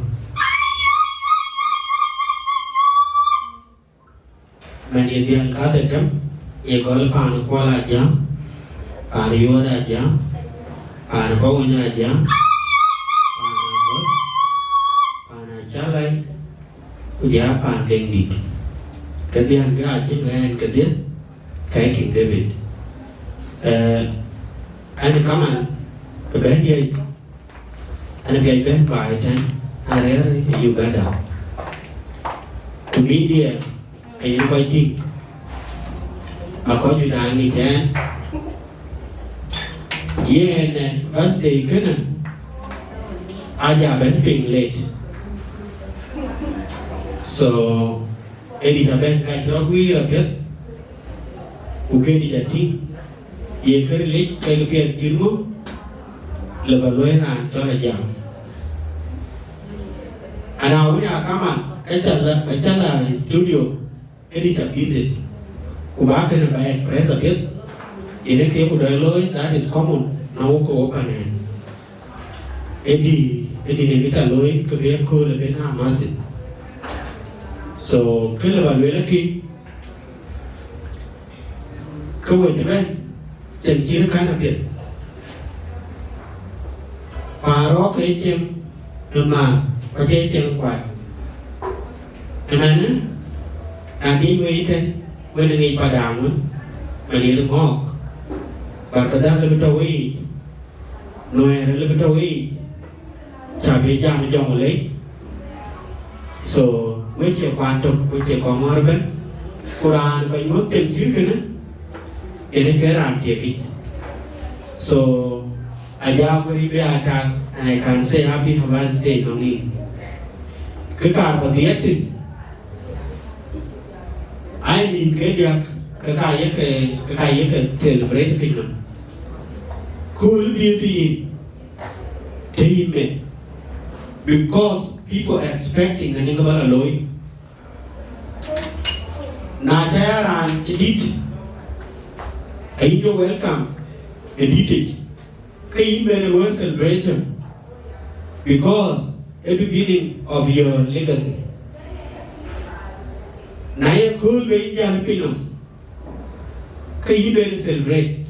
Man ye dhiäl kadhetem, ye gɔl paan Kuɔl Ajiäŋ, paan Yuɔɔt Ajiäŋ, paan Pawony Ajiäŋ, paan Agɔl, paan Acalai, ku jɔ paan Deŋdït. Ke dhiäl ke acï ɣɛn kedhie, ke King David. Eh, ɛn kaman, ë bɛ̈n diɛ̈, ɛn piac bɛ̈n baai tɛ̈n, arɛ̈ɛ̈r ë Uganda. Ku media, ayen kɔc tïŋ, akɔc juëc aa ŋic ɛn. Yen, eh, birthday kënë, aja bɛ̈n piŋ late. So, ë dït abɛ̈n ka cï rɔt guiir apiɛth, ku ke dït atïŋ, ye kë ril yic ke piɛth cït ŋö, lë bä luɔi raan cɔl Ajiäŋ. Ana wën a kaman, ka ca la, ka ca la studio, ë dït a busy. Ku ba kënë ba express apiɛth, yen ë ke ku dɔc looi, that is common, na wok ke wo panen. Ëdï, ëdï ne bï ka looi, ke bï ëkööl ë ben a massive. So, kë lë bä lueel akï, ke we cï bɛ̈n, cïn cït kän apiɛth. Paan rɔɔk ke cieŋ ë määr, ku acie cieŋ kuat. Ëmɛnë, na ŋic wei tɛ̈n, wën ŋic padaŋ wën, man yen ŋɔɔk, barkadhal lë bï tɔ̈ wei yic, Nuɛɛr lë bï tɔ̈ wei yic, cä bï jam jɔŋ lei. So, we cie kuan tök, we cie kɔŋ ŋɔ̈ɔ̈r ëbɛ̈n, ku raan kɔc ŋɔ̈ɔ̈th them cït kënë, yen ë ke raan thiek yic. So, Ajiäŋ wëri bï a tak, and I can say happy birthday nɔŋ yïn. Kë kaar bä dhiɛɛt tïn, ai nïn ke diäk, ke ka ye ke, ke ka ye ke celebrate piny nɔm. Kööl dhiëëth yïn, të yïn meth, because people expecting anï ke bä la looi. Na ca ya raan cï dït, ayï jɔ welcome ë dïtic, ke yïn ben ë looi celebration, because a beginning of your legacy. Na ye kööl be yïn jäl piny nɔm, ke yïn ben celebrate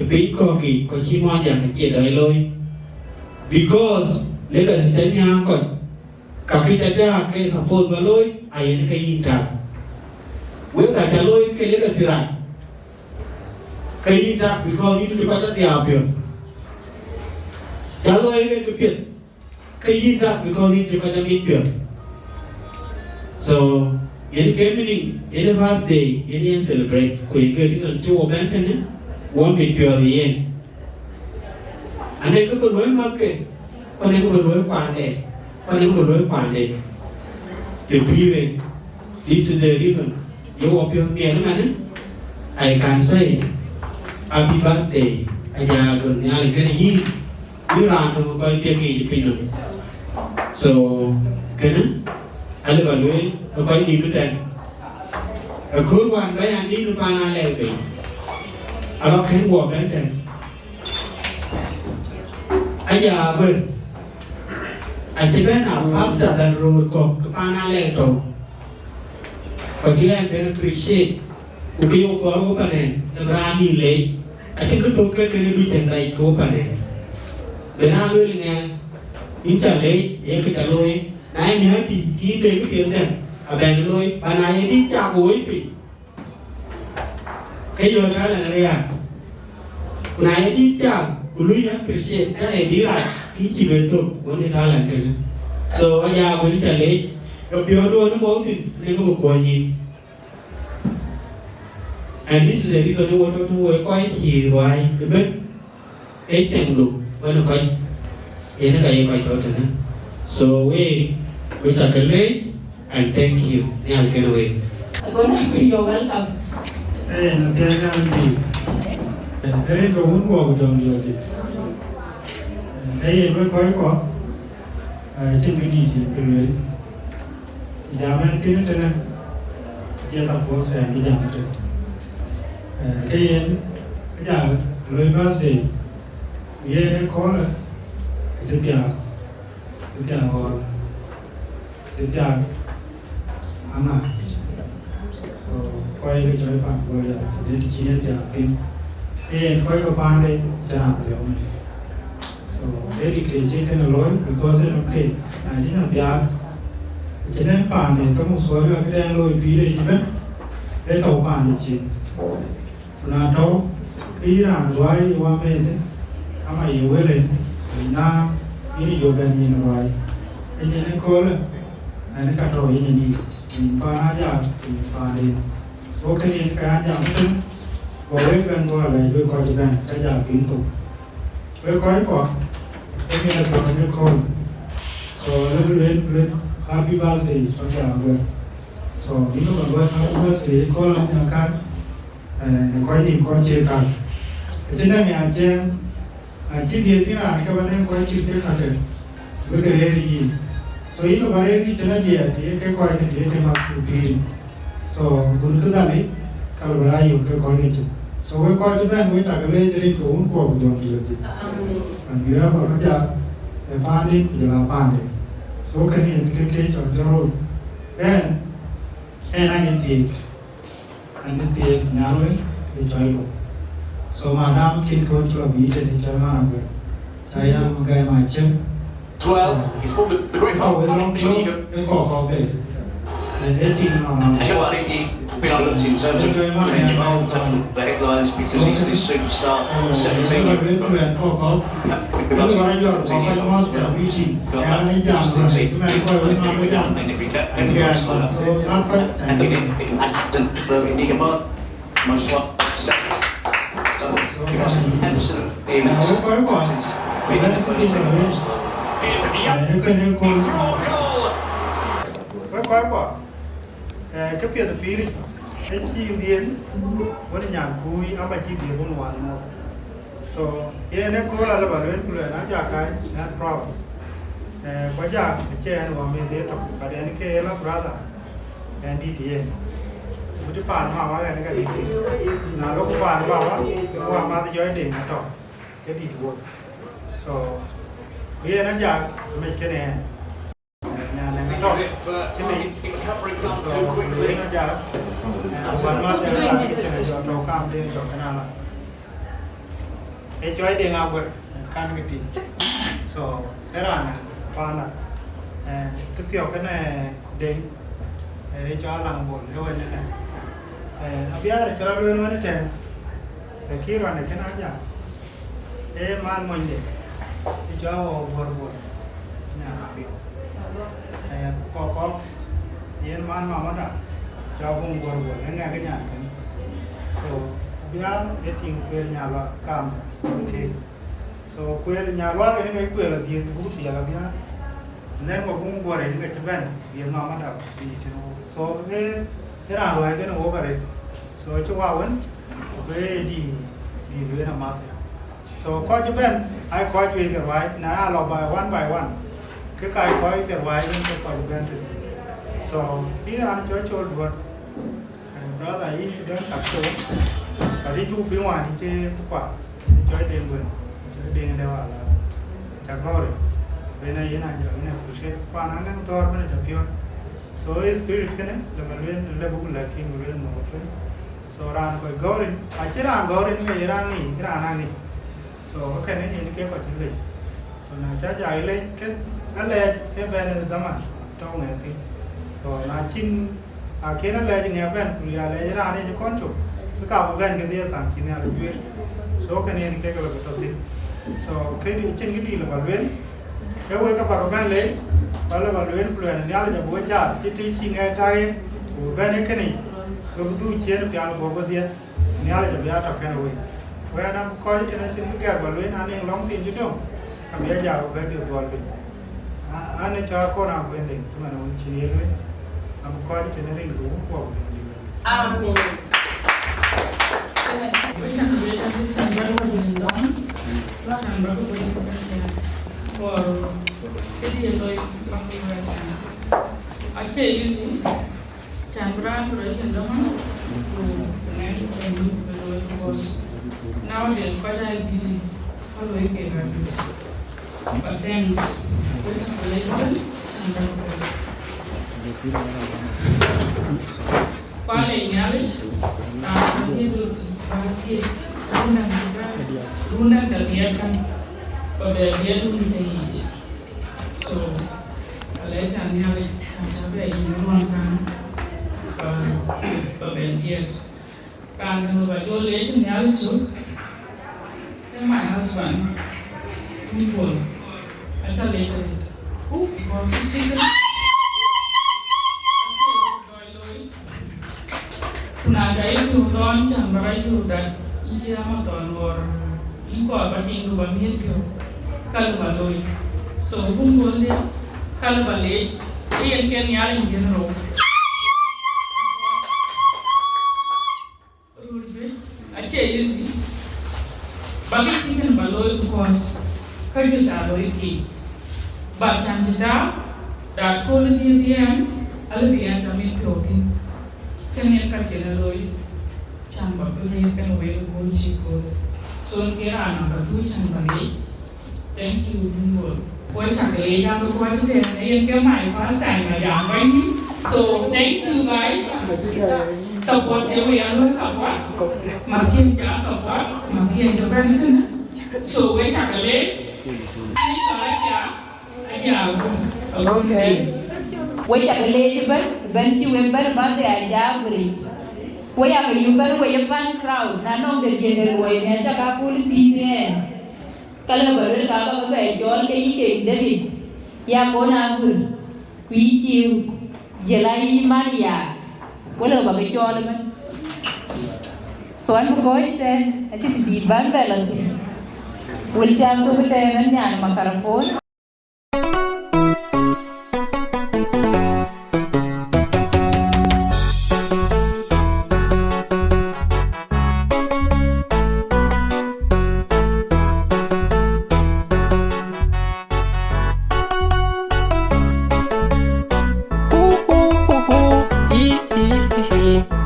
ë piny kɔ̈k yiic, kɔc cï muɔnyjäŋ acie dɔc looi, because legacy ca nyääŋ kɔc, ka kë ca dääk ke suppose bä looi, ayen ke yïn tak. Wek ka ca looi ke legacy rac, ke yïn tak, because yïn cï kɔc adhiau piɔ̈ɔ̈th. Ca looi ke kë piɛth, ke yïn tak, because yïn cï kɔc amit piɔ̈ɔ̈th. So, yen ke meaning, yen ë birthday, yen yen celebrate, ku yen ke reason cï wo bɛ̈n tënë, wo mit piɔ̈ɔ̈th ë yen. Anɛn kë bï luɔi mäthke, ku anɛn kë bï luɔi kuande, ku anɛn kë bï luɔi kuande. Të pïïr en, this is the reason. Ye wo piɔ̈ɔ̈th miɛt ëmɛnë, I can say, happy birthday, Ajiäŋ, bï Nhialic kenë yïn. Yïn raan töŋ ë kɔc thiek yiic ë piny nɔm. So, kënë, alë bä lueel ë kɔc nïïm ëtɛ̈n. Ëkööl wään bä yan dït në paan Alɛ̈k bei, alɔ kën guɔ bɛ̈n tɛ̈n. Ajiäŋ Aguër acï bɛ̈n a pastor than röör kɔ̈k ke paan Alɛ̈k tɔ̈u. Ku acï ɣɛn ben appreciate, ku kë ye kɔɔr wo panen, ë bï raan yïn leec, acïn kë thök ke kënë duc cïn rac ke wo panen. Bï raan lueel ŋɛɛr, yïn ca leec, ye kë ca looi, na ye miäk tïc, kï tëëk piɛth dɛ̈, abɛ̈n looi, ba na ye dït cak woi piny, ke yöök talent riääk. Ku na ye dït cak, ku luɔi appreciate, ka ye dït rac, kï cï ben thök, wën ë talent kënë. So, Ajiäŋ Aguër ca leec, ke piɔ̈ɔ̈thduön ë mɔ̈u thïn, në ke bï kuɔny yïn. And this is the reason why we don't work quite here, why? Ëbën, ë cieŋdu, wën ë kɔc, yen ë ka ye kɔc tɔ̈ tënë. So we, we ca ke leec, and thank you. Nhial kenë wek. You're welcome. Eh, na thiäŋ an bï. Eh, rin ke wun guɔ ku jɔŋ diɔ̈ɔ̈c dït. Eh, yen wek kɔc kɔ̈k, eh, cïn kë dït yen bï lueel. Jam ɛn thïn tënë, acie la puɔth sɛɛn bï jam tënë. Eh, ke yen, aja loi birthday, Yen ë köölë, acï thiaak, acï thiaak ɣɔɔl, acï thiaak aŋa. So, kɔc ke cɔl pan Goliath, tëde të cï yen thiaak thïn. Yen kɔc ke paande cï raan thiɔ̈k në. So, ë dik ke cï kënë looi, because yen ë ke, na cï yen thiaak, cï nɛn paande, ke muk thuɔɔr ka këdɛn looi pïïr ë cï bɛ̈n, ë tɔ̈u paande cin. Ku na tɔ̈u, ke yïn raan ruääi ë wamëëth, ama ye wël en, na yïn jɔ bɛ̈n yïn ruääi. Yen yen ëköölë, ɛn ka tɔ̈u yen ë nïïm, nïïm paan Ajak, nïïm paanden. Go kënë yen ka an jam ëtën, go wek bɛ̈n dhuɔɔr lɛc wek kɔc ëbɛ̈n, ka Ajak piŋ thok. Wek kɔc kɔ̈k, wek yen ë puɔ̈u yen ëköölë. So, lëk lueel, lueel, happy birthday, Ajak Aguer. So, yïn ë bä luɔi happy birthday ëköölë, Ajak Aguer. Eh, në kɔc nïïm kɔc cie kal. Acïn däŋ ya cɛɛŋ, acï dhiëëth yïn raan ke bä nɛŋ kɔc cït ke kakë, bï ke rëër yïn. So yïn ë bä rëër yï cïn adiɛɛr, të ye ke kɔc ke të ye ke mat ku pïïr. So gun kë dhali, ka lë bä ya yök ke kɔc ke cïn. So wek kɔc cï bɛ̈n, wek cak leec rin ke wun kuɔ ku jɔŋ juëc. Amen. And you have a Majak, ë paanden ku jɔl a paanden. So kënë yen ke ke cɔl jɔl röl. Then, ɛn anyë thiëëc. Ënë thiëëk Nhialic ë cɔi lok. So madam kïn ke wën cï lɔ bï tëde cɔi man aguer. Ca yal më gɛi ma cïn. Well, he's called the, the great Ë kɔk ë lɔŋ thiɔ̈k ë kɔk kɔk de. Ë ë tïŋ nɔn nɔn. Well, I think he's been overlooked in terms of being involved in the headlines because he's this superstar, seventeen year old. Ë kɔk kɔk. Ë kɔk kɔk. Ë kɔk kɔk. Wek kɔc kɔ̈k, eh, kë piɛth pïïr, ë cï dhiëëth wën nyan kuui, ama cï dhiëëth wën wään mɔ̈u. So yen ë kööl alë bä lueel ku lueel, an, Ajak, ɣɛn proud. Eh, ku Ajak acie ɛn wä meth ye tök, but ɛn ke ye la brother, ɛn dït yen. Ku të paan mama ɣɛn ka dït. Na lok paan baba, ke wä math jɔi Deŋ atɔ̈, ke dït wuɔ̈th. So ku yen Ajak mec kënë ɛn. Nyan ë ŋa tɔ̈ cï lec. So ku yen Ajak, eh, wän math jɔi Deŋ atɔ̈ kam den tɔ̈ kënë ala. Ë cɔi Deŋ Aguer, kan ke tïŋ. So ë raan paana, eh, kë thiɔ̈k kënë Deŋ, eh, ë cɔl Alaŋ Bol, ë wën ënë. Eh, abiäär cï rɔt lueel wën ëtɛ̈ɛ̈n, eh, kï rɔn ë kënë Ajak. Ee man monyde, ë cɔl Aguer Bol, nyan Abiɔ̈k. Eh, ku kɔk kɔk, yen man mamada, cɔl Aguer Bol, ë ŋɛk ë nyan kënë. So abiäär ë tïŋ kueer Nyaluak kam, okay. So kueer Nyaluak ënë ke kueer adhiëth buk thiëk abiäär. And then wä buk guɔ̈r ënë ke cï bɛ̈n, dhiëth mamada bï tënë wok. So ë, ë raan luɔi kënë wok arëët. So cï wä wën, ku ke dï, dï lueel amath ya. So kɔc ëbɛ̈n, aa kɔc juëc ke ruääi, na ya lɔ by one by one, ke ka kɔc ke ruääi wën ke kɔc ëbɛ̈n tëde. So yïn raan cɔl Col Duɔ̈t, eh, brother, yïn cï dɛ̈n kat thou, but yïn cuk piŋ wään yïn cï kua, yïn cɔl Deŋ Guën, yïn cɔl Deŋ de wala, ca gɔ̈ɔ̈r, ben a yen a jɔ, yen a appreciate, kuan anäŋ thɔ̈ɔ̈r ben a ca piɔ̈ɔ̈c. So ë spirit kënë, lë ba lueel, lë buk lɛ̈k yïn, ba lueel mɔ̈u tueŋ. So raan kɔc gɔ̈ɔ̈r rin, acïn raan gɔ̈ɔ̈r rin, ŋic raan ŋic, raan a ŋic. So kënë yen ke kɔc cï lec. So na ca jai lec, ke alɛɛc ë bɛ̈n ë dhaman tɔ̈u ŋɛk thïn. So na cïn, akën alɛɛc ŋɛk bɛ̈n, ku ya lɛɛc raan yic kɔn cök, ke ka bï bɛ̈n ke dhiëëth thaŋ cï Nhialic guiir. So kënë yen kek lɔ ke tɔ̈ thïn. So këdï, acïn këdï lë ba lueel, ke wek ke bäk bɛ̈n lec, ba lë ba lueel, ku luɛɛl Nhialic abï we cath, cï tëë cï ŋɛk tak yen, ku bï bɛ̈n ë kënë yic, ke bï dhuk ciëën pial guɔ̈p wedhie. Nhialic abï a tɔ̈ kenë wek. Wek anɔŋ kɔc tënë cïn bï gɛ̈k ba lueel, na nïŋ lɔŋ thiin cï döŋ, abï a jak bɛ̈ɛ̈i dhuɔl piny. A-, an, ë cɔɔr kɔn a kueen den, cï man wën cïn ye lueel, abï kɔc tënë rin ke wun kuɔk lueel. Amen. Acie easy. Can bï raan bï rɔt yïn dɔ̈ŋ, ku ŋɛk yï kën yï bï looi, because nowadays kɔc aa busy. But thanks. Welcome, welcome. Kuan ë Nhialic, raan bï dhil bä dhiëëth, run däŋ bï bä, run däŋ ke dhiëëth käŋ, bä bɛ dhiëëth run ke yiic. So, alɛc an Nhialic, an cä bɛ yïn ruɔn käŋ, bä, bä bɛ dhiëëth. Raan däŋ bä jɔ leec Nhialic cök, ee my husband, Nimrod, aca leec arëët. Because cï cï kënë, acie rɔt dɔc looi. Ku na ca yï piɔ̈u thɔn, cäŋ bä rɔt yök dat, yïn cï ama thɔn ɣɔr, yïn kɔɔr bä tiŋdu bä miëth piɔ̈u, ka lë bä looi. So, Nimrod, ka lë bä leec, ee yen ke Nhialic diën rou. Röt bï, acie easy, bä kë cï kën bä looi, because ka jɔ ca looi kï. But can cï daak, dat kööl ë dhiëëth yɛn, alë bï yɛn tɔ mit piɔ̈u thïn. Kënë yen ka cïn ë looi, can bä bï riëëth kënë wek ë kööl cï kööl. So, ke raan nɔm bä dhuc can bä leec. Thank you, Nimrod. Wek cä ke leec, an, bï kɔc tëden, yen ke my first time a jam bäny. So, thank you, guys. Support, we always support. Makin ja support, makin ja bɛ̈n kënë. So, wek cä ke leec. Ani cɔl Aja, Aja. Okay. Wek cä ke leec bɛ̈n, bɛ̈n cï wek bɛ̈n bä de Aja Bridge. Wek ya ke yum bɛ̈n, wek ye fan crowd, na nɔŋ de diëër de luɔi, mɛn cä ka pul tïït ɛn. Ka lë bä luel, ka bä ke bɛ cɔɔl ke yï King David, ya kɔn Aguër, ku yï Ciu, jël a yï Maria, wël bä ke cɔɔl ëmën. So an bï kɔc tɛ̈n, acï të dït bän bɛ lɔ thïn. Wël cä thök tɛ̈n an nyan microphone.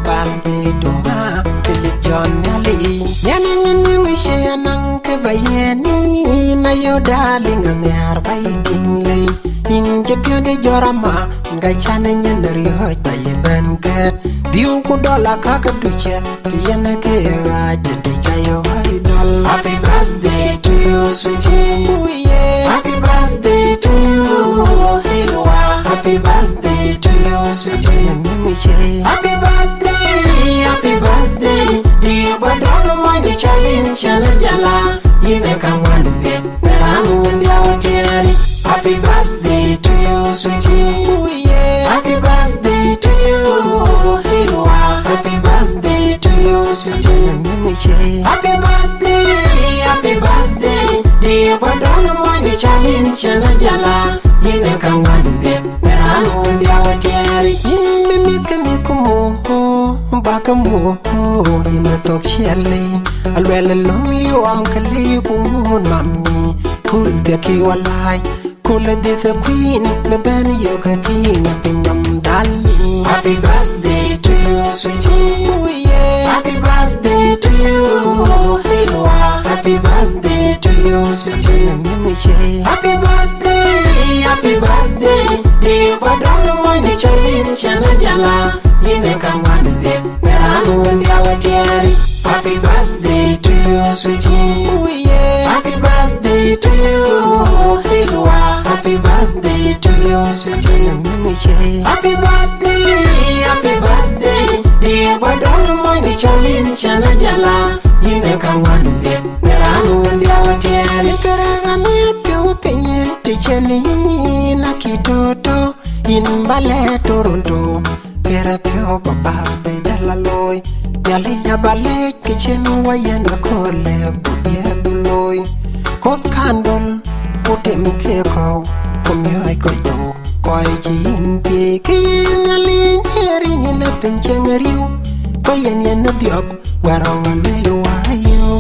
Bal bï duma, Philip John Nali. Yɛn aŋin wic anaŋ kë ba yɛn in, ayo darling, anhiar ba yï tïŋ lei. Yïn cï piɔ̈nde jɔt ama, ka can ë nyin riɔ̈ɔ̈c ba yï bɛ̈n kɛ̈t. Dhiu ku dɔl aka ke ducë, të yɛn ke ɣaac të ca yök ɣaac dɔl. Happy birthday to you, sweetie. Ooh, yeah. Happy birthday to you, Hilwa. Happy birthday to you, sweetie. Happy birthday, happy birthday. Di ba dɔl mɔny chalin chan jala. Yïn ka wan bit. Happy birthday to you, sweetie. Ooh, yeah. Happy birthday to you, Hilwa. Happy birthday to you, sweetie. Happy birthday, happy birthday. Di ba dɔl mɔny chalin chan jala. Yïn ka wan bit. Yïn mi mïth ke mïth ku mu, bak ke mu. Yïn a thok ciɛli. Aluɛl lɔ̈ŋ yuɔm ke lei ku mu mami. Kul de ki walai. Kul de the queen, me ben yo ka king, happy nyam darling. Happy birthday to you, sweetie. Ooh, yeah. Happy birthday to you, Hilwa. Happy birthday to you, sweetie. Happy birthday, happy birthday. Di ba dɔl mɔny chalin chan jala. Yïn ka wan bit. Happy birthday to you, sweetie. Ooh, yeah. Happy birthday to you, Hilwa. Happy birthday to you, sweetie. Happy birthday, happy birthday. Di ba dɔl mɔny chalin chan jala. Yïn ka wan bit. Kërë ɣa miɛt piɔ̈u piny, të cen yïn a ki toto. Yïn ba lɛ Toronto, kërë piɔ̈u ba ba bï dal a looi. Nhialic aba lɛc kë cïn wä yen akööl lɛ bï dhiëëth looi. Koth kandol ku tem ke kɔ̈u, ku miɔɔc kɔc thok, kɔc cï yïn thiëëc. Kë yïn Nhialic ë rin yïn ë piny cieŋ riëëu, ku yen yen ë dhiɔp. Where I will be you.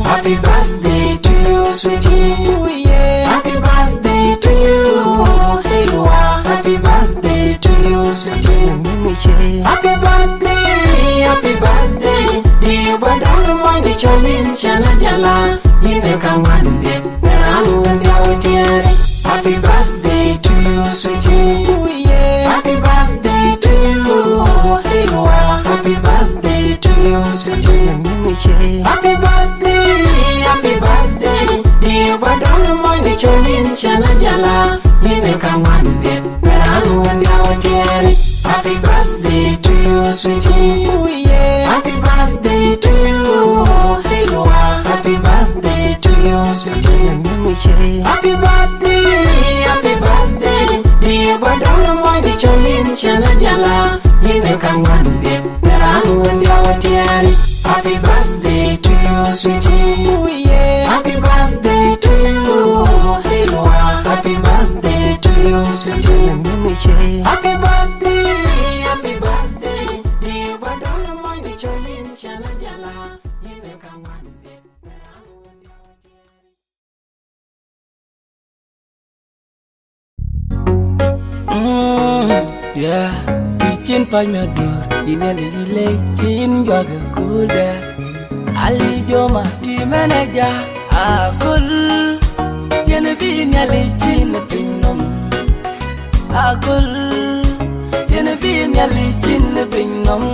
Happy birthday to you, sweetie. Ooh, yeah. Happy birthday to you, Hilwa. Happy birthday to you, sweetie. Happy birthday, happy birthday. Di ba dɔl mɔny chalin chan jala. Yïn ka wan bit. Happy birthday to you, sweetie. Ooh, yeah. Happy birthday to you, Hilwa. Happy birthday to you, sweetie. Happy birthday, happy birthday. Dear, but don't mind the cholin chana jala. Yine ka wan bit, na ran wan ya watieri. Happy birthday to you, sweetie. Ooh, yeah. Happy birthday to you, Hilwa. Happy birthday to you, sweetie. Happy birthday, happy birthday. Dear, but don't mind the cholin chana jala. Yine ka wan bit, na ran wan ya watieri. Happy birthday to you, sweetie. Ooh, yeah. Happy birthday to you, Hilwa. Happy birthday to you, sweetie. Happy birthday, happy birthday. Dear, but don't mind the cholin chana jala. Yine ka wan bit, na ran wan ya watieri. Mm, yeah. Icin pany me dur, inel ilei cin juak kulda. Ali joma ti meneja, akul, yen bi nyali cin piny nom. Akul, yen bi nyali cin piny nom.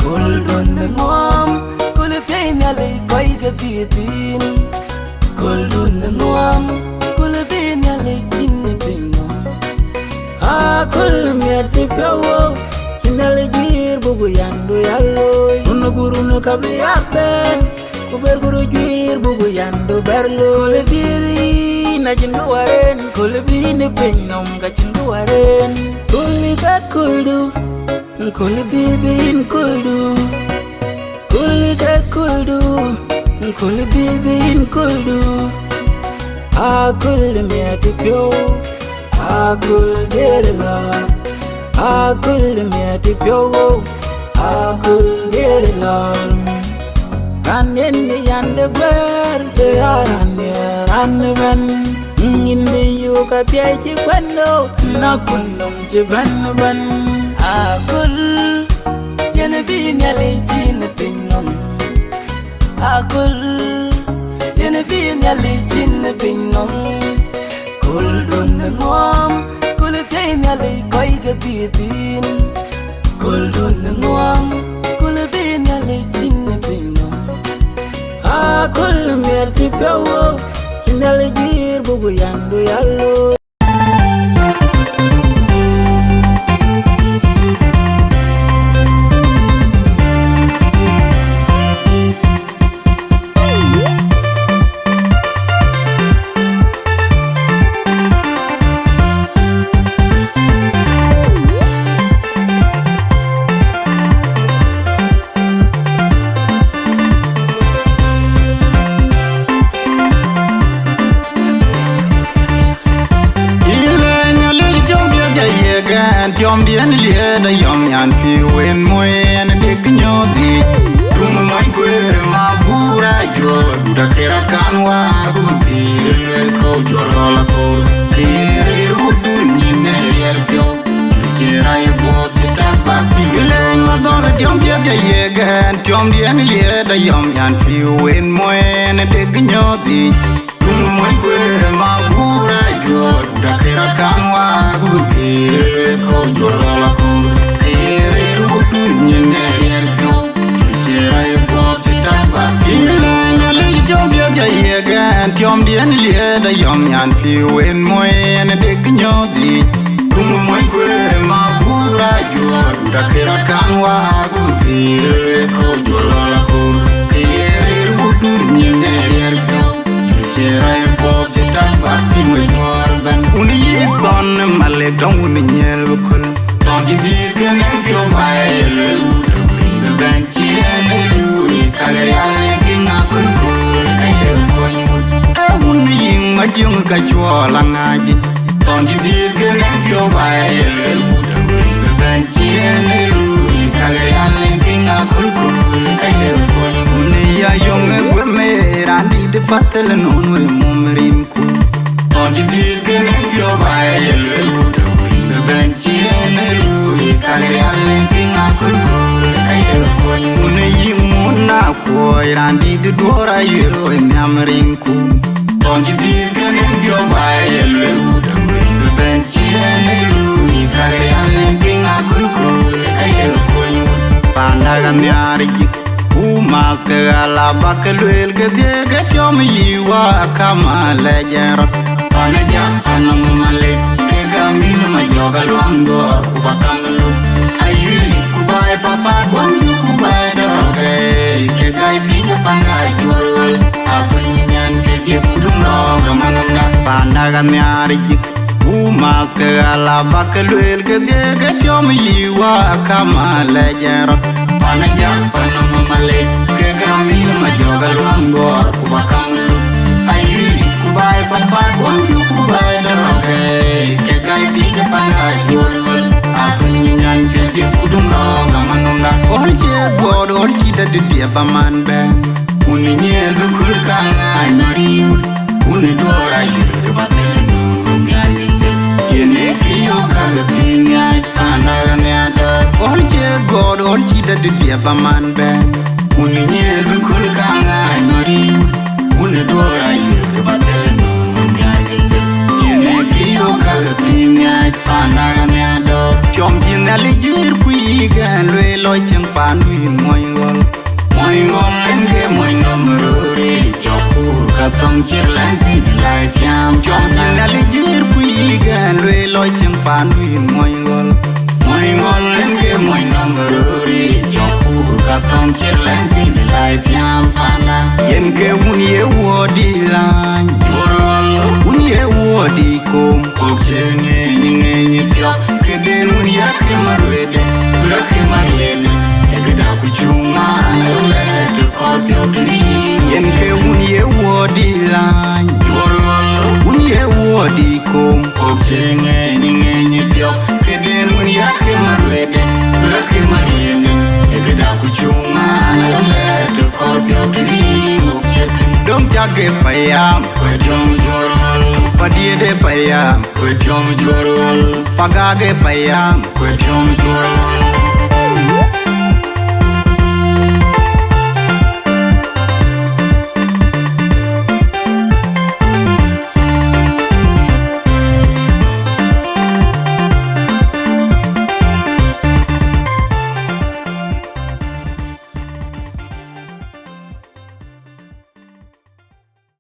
Kul dun nuam, kul piny nyali koi ke tithin. Kul dun nuam, kul bi nyali cin piny nom. Akul miɛt ti piɔ̈u, cin nyali juiir buku yandu yaloi. Unu gurunu ka bi aben. Ku ber guru juiir buku yandu ber looi. Kul dhiri na cin ku waren, kul bi ni piny nom ka cin ku waren. Kul ka kuldu, kul dhiri in kuldu. Kul ka kuldu, kul dhiri in kuldu. Akul miɛt piɔ̈u. Akul dier lɔ̈ɔ̈r, akul miɛt piɔ̈u, akul dier lɔ̈ɔ̈r. Raan yen yande guɛ̈ɛ̈r, ke ya raan ye raan ëbɛ̈n. Nyin bï yök athiɛɛi cï kuɛ̈n nɔ̈k, na kun nɔm cï bɛ̈n ëbɛ̈n. Akul, yen bï Nhialic cin ë piny nɔm. Akul, yen bï Nhialic cin ë piny nɔm. Kul dun ë ŋuɔm, kul thiëi Nhialic kɔc ke dhiëëth thïn. Kul dun ë ŋuɔm, kul bï Nhialic cin ë piny nɔm. Akul miɛt cï piɔ̈u wok, cï Nhialic guiir buku yandu yalo. Yïn le Nhialic tiɔm piɛth ca yiëk ɛn, tiɔmdiɛn liëët ayɔm yan pïïu en moi ɛn dek nyɔ̈ɔ̈th yiic. Duŋ mony kueer ma buur ajuɔɔr, dut akër akan wäär ku bï pïïr luel kɔ̈u jɔt rɔl akoor. Kë ye rëër wudun nyin ë riɛl piɔ̈u. Yïn le Madhɔl tiɔm piɛth ca yiëk ɛn, tiɔmdiɛn liëët ayɔm yan pïïu en moi ɛn dek nyɔ̈ɔ̈th yiic. Duŋ mony kueer ma buur ajuɔɔr, dut akër akan wäär ku bï pïïr luel kɔ̈u jɔt rɔl akoor. Kë ye rëër wudun nyin ë riɛl piɔ̈u. Yïn le Nhialic tiɔm piɛth ca yiëk ɛn, tiɔmdiɛn liëët ayɔm yan pïïu en moi ɛn dek nyɔ̈ɔ̈th yiic. Duŋ mony kueer ma buur ajuɔɔr, dut akër akan wäär ku bï pïïr luel kɔ̈u jɔt rɔl akoor. Kë ye rëër wudun nyin ë riɛl piɔ̈u. Cï rɛɛc guɔ̈p cï tak bäk piŋ we nyuɔɔr ëbɛ̈n. Wun yï thɔn ë Malek dɔ̈ŋ wun ë nyiël bï köl. Thɔn cï dhiëëth kënë piɔ̈u ba ye luel wut ë kuïn bï bɛ̈n cï en ë luui kak rial ë piŋ aköl köl ka ye kony wut. Ee wun ë yiŋ ma jiöŋ ka cuɔl aŋääc yic. Thɔn cï dhiëëth kënë piɔ̈u ba ye luel wut ë kuïn bï bɛ̈n cï en ë luui kak rial ë piŋ aköl köl ka ye kony wut. Wun ë ya yöŋ ë guëm ë raan dït ë pathël ë nɔn wë mum rimku. Thɔn cï dhiëëth kënë piɔ̈u ba ye luel wut ë kuïn bï bɛ̈n cï en ë luui kak rial ë piŋ aköl köl ka ye kony wut. Wun ë yiŋ mun na kuɔɔc raan dït ë duɔ̈ɔ̈r ayuel wë nhiam rimku. Thɔn cï dhiëëth kënë piɔ̈u ba ye luel Abak lueel ke dhiëëk ë tiɔm yï wa akam alɛc ɛn rɔt. Pan ajak pan nɔm malec ke gam yïn ma jɔk aluaŋ duɔɔr ku ba kam lu. Ayï ku baai papat wam yï ku baai dɔrɔkɛɛi ke gai piny ke panda juɔr ɣöl. Akuny nyan ke dhiëëk ku dum rɔɔk amanɔmda. Panda ka nhiaar jik. Ku math ke ɣal abak lueel ke dhiëëk ë tiɔm yï wa akam alɛc ɛn rɔt. Pan ajak pan nɔm malec ke gam yïn ma jɔk aluaŋ duɔɔr ku ba kam lu. Ayï ku baai papat wam yï ku baai dɔrɔkɛɛi ke gai piny ke panda juɔr ɣöl. Akuny nyan ke dhiëëk ku dum rɔɔk amanɔmda. Ɣɔl cie guɔɔr ɣɔl cï dɛ̈t didiɛ̈ ba man bɛ̈n. Wun nyiɛɛl bï köl kaŋ ŋaany mariu. Wun duɔɔr ayï ke ba thil nu nyaai. Yen ee kë yök ka ke piny nyaai panda ɣa nhiaar dɔ̈ɔ̈r. Ɣɔl cie gɔɔt ɣɔl cï dɛ̈t didiɛ̈ ba man bɛ̈n. Wun nyiɛɛl bï köl kaŋ ŋaany mariu. Wun duɔɔr ayï ke ba thil nu nyaai. Yen ee kë yök ka ke piny nyaai panda ɣa nhiaar dɔ̈ɔ̈r. Tiɔm cï Nhialic juëër ku yï gɛ̈n lueel lɔ cieŋ pandu yï mony ɣɔl. Mony ɣɔl en ke mony nɔm rööri, jɔk kur ka thɔŋ cier lɛn thïn lai thiam. Tiɔm cï Nhialic juëër ku yï gɛ̈n lueel lɔ cieŋ pandu yï mony ɣɔl. Mony ɣɔl en ke mony nɔm rööri, jɔk kur ka thɔŋ cier lɛn thïn lai thiam panda. Yen ke wun ye wuɔɔdi lany. Juɔr ɣɔl. Wun ye wuɔɔdi kom. Kok cï ŋeeny ŋeeny piɔ̈k, këden wun yak ë maruëëde, bï rak ë maruëëde, ë këda ku cuŋ man ë lɛ̈ɛ̈t ë kɔɔr piɔ̈u tënë yïn. Yen ke wun ye wuɔɔdi lany. Juɔr ɣɔl. Wun ye wuɔɔdi kom. Kok cï ŋeeny ŋeeny piɔ̈k, këden wun yak ë maruëëde, bï rak ë maruëëde, ë këda ku cuŋ man ë lɛ̈ɛ̈t ë kɔɔr piɔ̈u tënë yïn. Döŋ cak ë payam. Kue tiɔm juɔr ɣɔl. Padiɛ̈t ë payam. Kue tiɔm juɔr ɣɔl. Pagak ë payam. Kue tiɔm juɔr ɣɔl.